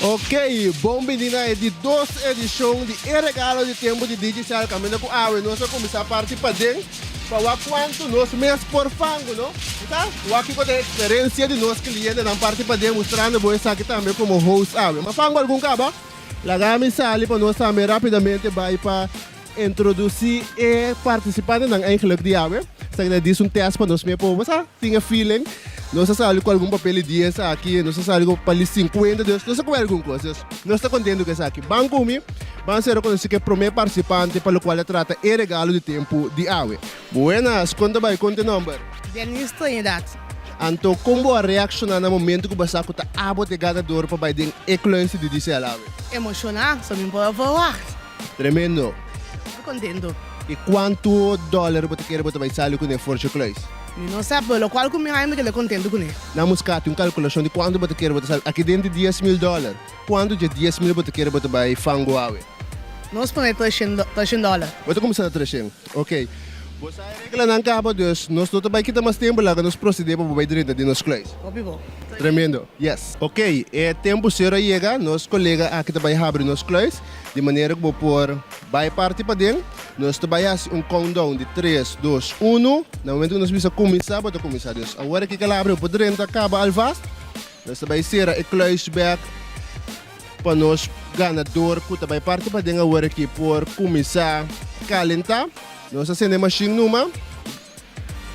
Ok, bon bini na e di dos edishon di E Regalo di Tempu di Digicel kaminda ku awe nos a kuminsá parti paden pa wak kuantu nos mes por fangu, no? Ta wak kiko ta e eksperensia di nos klientenan parti paden mustrando bo esaki tambe komo host awe. Ma fangu algun kaba? Laga mi sali pa nos tambe rapidamente bai pa Introduci e participantenan eigenlijk di awe. Esaki ta dis un test pa nos mia por bo sa tin e feeling. Nos a sali cu algun papel di dies aki, nos a sali cu papel di cincuenta, dus nos a coge algun cos. Dus nos ta contento cu esaki. Ban cu mi, ban ser reconoci cu e prome participante pa locual ta trata e regalo di tempo di awe. Buenas, con ta bay? Con ta e nomber? Denise Trinidad. Anto con bo a reacciona na momento cu bo a sa cu ta abo ta e ganador pa bay den e kluis di DCL awe? Emociona, so mi por a verwacht. Tremendo. Hopi contento. Y cuanto dollar bo ta kere bo ta bay sali cune for dje kluis? Mi no sa, pero locual cu mi haña mi keda contento cune. Na Muscat tin un calculacion di cuanto bo ta kere bo ta sali. Aki den di 10,000 dollar. Cuanto dje 10,000 bo ta kere bo ta bay fango awe? Nos pone treshen treshen dollar. Bo ta cuminsa na treshen. Ok. Bo sa e reglanan caba, dus nos no ta bay kita mas tempo, laga nos procede pa bo bay drenta den nos kluis. Hopi bo. Tremendo. Yes. Ok, e tempo cero a yega, nos colega aki ta bay habri nos kluis. Di manera ku bo por bai parti paden, nos ta bai hasi un countdown di tres, dos, unu. Na momento ku nos bisa kuminsá, bo ta kuminsá. Dus awor aki Calabria bo por drenta kaba alvast. Nos ta bai sera e kluis bèk pa nos ganador ku ta bai parti paden awor aki por kuminsá kalentá. Nos ta sende e mashin numa.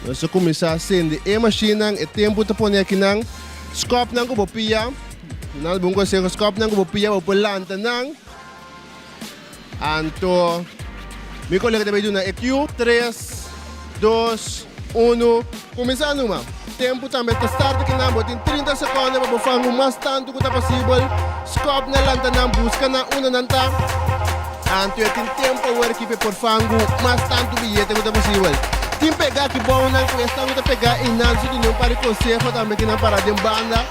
Nos a kuminsá sende e mashinnan, e tempu ta pone akinan. Skòpnan ku bo pia, nan bon konseho, skòpnan ku bo pia bo por lanta nan. Anto mi kolega ta bai duna e kiu. Tres, dos, unu, kuminsá numa. Tempu tambe ta start akinan, bo tin 30 sekònde pa bo fangu mas tantu ku ta posibel. Skòpnan lanta nan, buska nan unda nan ta. Anto e tin tempu awor ki p'e por fangu mas tantu biyete ku ta posibel. Tin pegá ki bounan ku esnan ku ta pegá einan su duna un par di konseho tambe ki nan para den banda.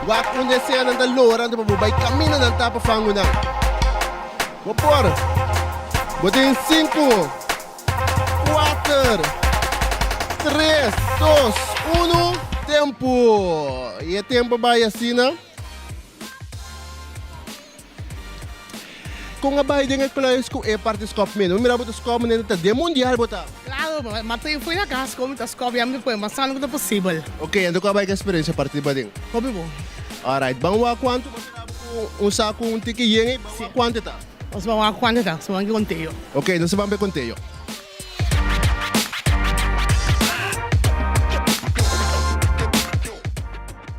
Wak unda e sea nan ta lora anto pa bo bai kaminda nan ta pa fangu nan. Bo por. Bo tin sinku, kuater, tres, dos, unu, tempu! I e tempu a bai asina. Kon a bai den e kluis ku e parti skòp mende? Bo mira bo ta skòp manera ta den mundial bo ta. Klaro, ma ta foi na kas kon mi ta skòp ya mi ta pone mas sano ku ta posibel. Ok, anto kon a bai ku e eksperensia parti ba den? Hopi bon. Alright, ban wak kuantu bo mira bo ku un saku un tiki yen ei, ban wak kuantu e ta. Nos ban wak kuantu e ta, nos ban ki konteo. Ok, nos ban pa e konteo.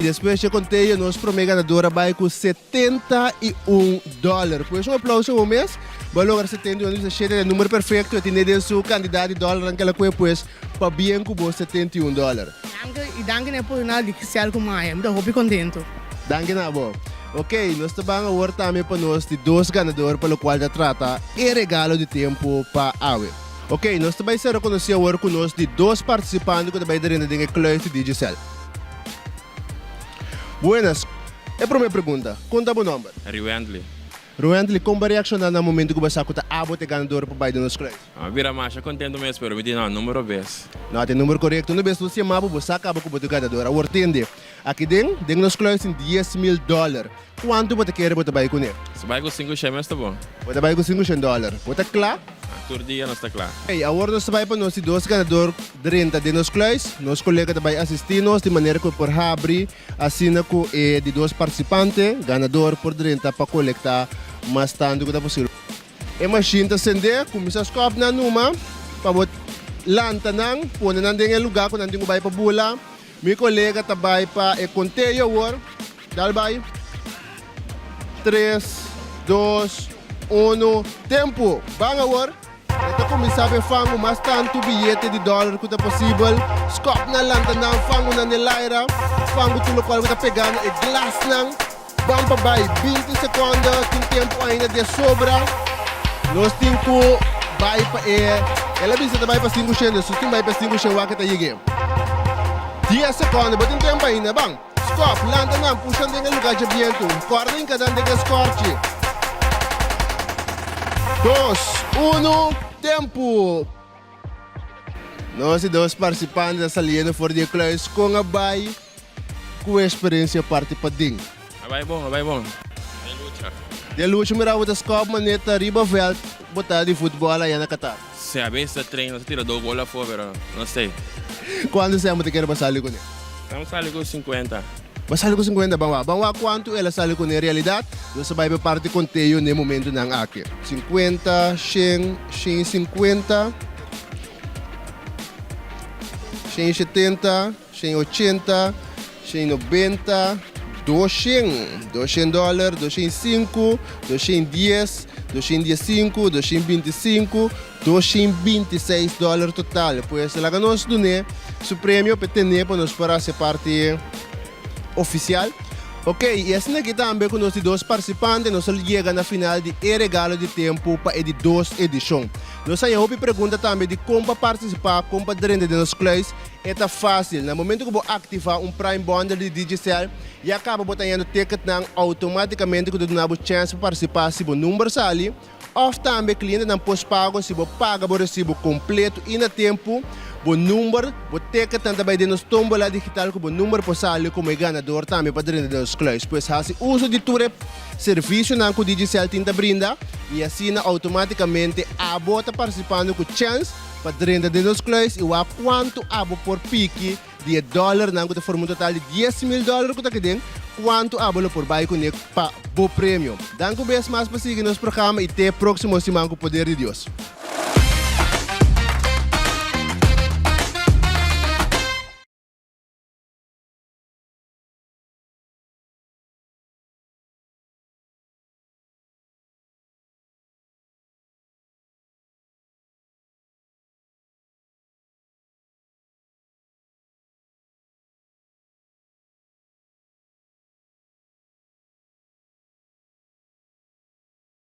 Despues dje konteo nos prome ganador a bai ku 71 dòler. Pues un aplauso bo mes. Bo a logra 71, bisa shete ta e numero perfecto. E tene den su kantidat di dòlernan ke el a kohe pues pabien ku bo 71 dòler. Danki i danki na e personal di Giselle ku Maya. Mi ta hopi kontento. Danki na bo. Ok, nos ta ban awor tambe pa nos di dos ganador pa lokual ta trata e regalo di tempu pa awe. Ok, nos ta bai ser rekonosí awor ku nos di dos partisipante ku ta bai drenta den e kluis di Digicel. Buenas, e promé pregunta, kon ta bo nòmber? Ruwendley. Ruwendley, kon bo a reakshoná na momento ku bo a sa ku ta abo ta e ganador pa bai den nos kluis? Mi a bira masha kontento mes, pero mi di no, numero bes. No, ta e numero korekto. Unda bes nos yama bo, bo sa kaba ku bo ta e ganador. Awor tende, aki den, den nos kluis tin 10,000 dòler. Kuantu bo ta kere bo ta bai kuné? Si bai ku sinku shen mes ta bon. Bo ta bai ku sinku shen dòler. Bo ta kla? Tur dia nos ta kla. Ey, awor nos ta bai pa nos di dos ganador drenta den nos kluis. Nos kolega ta bai asistí nos di manera ku e por habri asina ku e di dos partisipante, ganador, por drenta pa kolektá mas tantu ku ta posibel. E mashin ta sendé, kuminsá skòp nan numa pa bo lanta nan, pone nan den e lugá ku nan tin ku bai pa bula. Mi kolega ta bai pa e konteo awor. Dal bai. Tres, dos, unu, tempu! Ban awor! E ta kuminsá be fangu mas tantu biyete di dòler ku ta posibel. Skòp nan, lanta nan, fangu nan den laira. Fangu tur lokual ku ta pegá na e glasnan. Ban pa bai 20 sekonde, tin tempu ainda de sobra. Nos tin ku bai pa e. El a bisa ta bai pa sinku shen, dus nos tin bai pa sinku shen wak e ta yeg'é. Dies sekonde, bo tin tempu ainda, ban. Skòp, lanta nan, pusha den e lugá dje bientu. Kòrda hinka nan den e skòrchi. Dos, unu, tempu! Nos di dos partisipante ta saliendo for di e kluis kon a bai ku e eksperensia parti paden. A bai bon, a bai bon. Lucha. Den lucha mira bo ta skòp manera riba vèlt bo ta di futbòl aya na Qatar. Si a bes ta train nos ta tira dos gol afó pero no sé. Kuantu sèn bo ta kere pa sali kuné? Estamos sali ku 50. Bo a sali ku 50? Ban wak. Ban wak kuantu el a sali kuné. En realidat nos a bai pa e parti konteo n'e momentunan aki. 50, shen, 150, 170. 180, 190, 200, 200 dòler, 205, 210, 215, 225, 226 dòler total. Pues laga nos dun'é su premio p'e ten'é pa nos por hasi parti oficial. Ok, y asina aki tambe cu nos di dos participante nos a yega na final di e regalo di tempo pa e di dos edicion. Nos haña hopi pregunta tambe di con pa participa, con pa drenta den nos kluis. E ta fácil. Na momento ku bo aktivá un Prime Bundle di Digicel, ya kaba bo ta hañando ticketnan outomátikamente ku ta duna bo chèns pa partisipá si bo number sali, òf tambe klientenan postpago si bo paga bo resibo kompleto i na tempu, bo number, bo ticketnan ta bai den nos tómbola digital ku bo number por sali komo e ganador tambe pa drenta den nos kluis. Pues hasi uso di tur e servisionan ku Digicel tin ta brinda i asina outomátikamente abo ta partisipando ku chèns Pa drenta den nos kluis i wak kuantu abo por piki di e dòlernan ku ta forma un total di 10,000 dòler ku ta keden, kuantu abo lo por bai kuné pa bo premio. Danki un bes mas pa sigui nos programa i te próksimo siman ku poder di Dios.